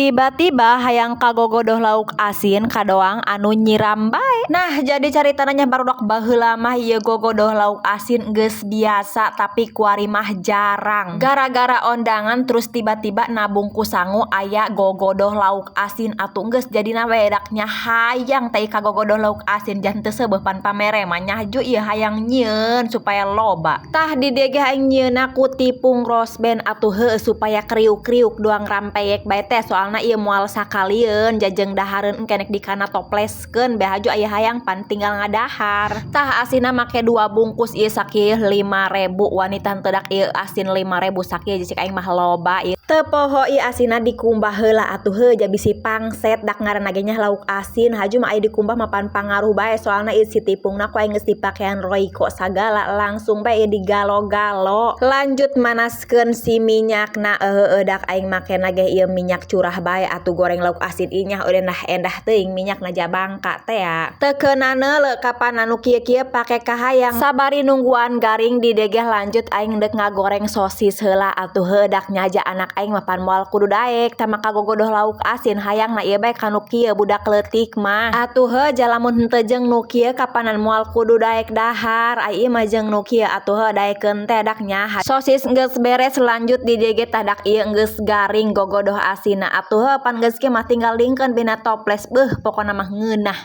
Tiba-tiba hayang kagogodoh lauk asin kadoang anu nyiram bae. Nah, jadi caritana nya barudak baheula mah ieu gogodoh lauk asin geus biasa, tapi kuari mah jarang. Gara-gara ondangan terus tiba-tiba nabung ku sangu aya gogodoh lauk asin, atuh geus jadina we dak nya hayang teh kagogodoh lauk asin, jan teu seubeuh pan pamere mah nya ju ieu hayang nyieun supaya loba. Tah, di dieu ge aing nyieunna ku tipung rosben atuh heueuh, supaya kriuk-kriuk doang rampeyek bae teh, soalna ieu moal sakalieun jajeng dahareun engke nek dikana topleskeun bae. Haju aya hayang pan tinggal ngadahar. Tah, asinna make dua bungkus ieu sakieu 5.000, wanita henteu dak ieu asin 5.000 sakieu, cek aing mah loba ieu. Teu poho ieu asinna dikumbah heula atuh heuh, ja bisi pangset, dak ngaranna ge nya lauk asin. Haju mah aya dikumbah mah pan pangaruh bae, soalna ieu si tipungna ku aing geus dipakean Royco sagala, langsung bae ieu digalo-galo. Lanjut manaskeun si minyakna, heueuh dak aing makena ge ieu minyak curah bae atuh goreng lauk asin ieu nya, udah endah teuing minyakna ja bangka teh ya. Teu keuna neuleu kapan anu kieu-kieu pake kahayang. Sabari nungguan garing di dieu ge lanjut aing deuk ngagoreng sosis heula atuh heuh, dak nyaja anak aing mah pan moal kudu daek tama kagogodoh lauk asin, hayangna ieu bae kanu kieu budak leutik mah. Atuh heuh, ja lamun henteu jeung nu kieu kapanan moal kudu daek dahar, ai ieu mah jeung nu kieu atuh heuh daekeun teh dak nya. Sosis geus beres, lanjut di dieu ge tah dak ieu geus garing gogodoh asinna, atuh heuh pan geus kieu mah tinggal dingkeun bina toples, beuh pokona mah ngeunah.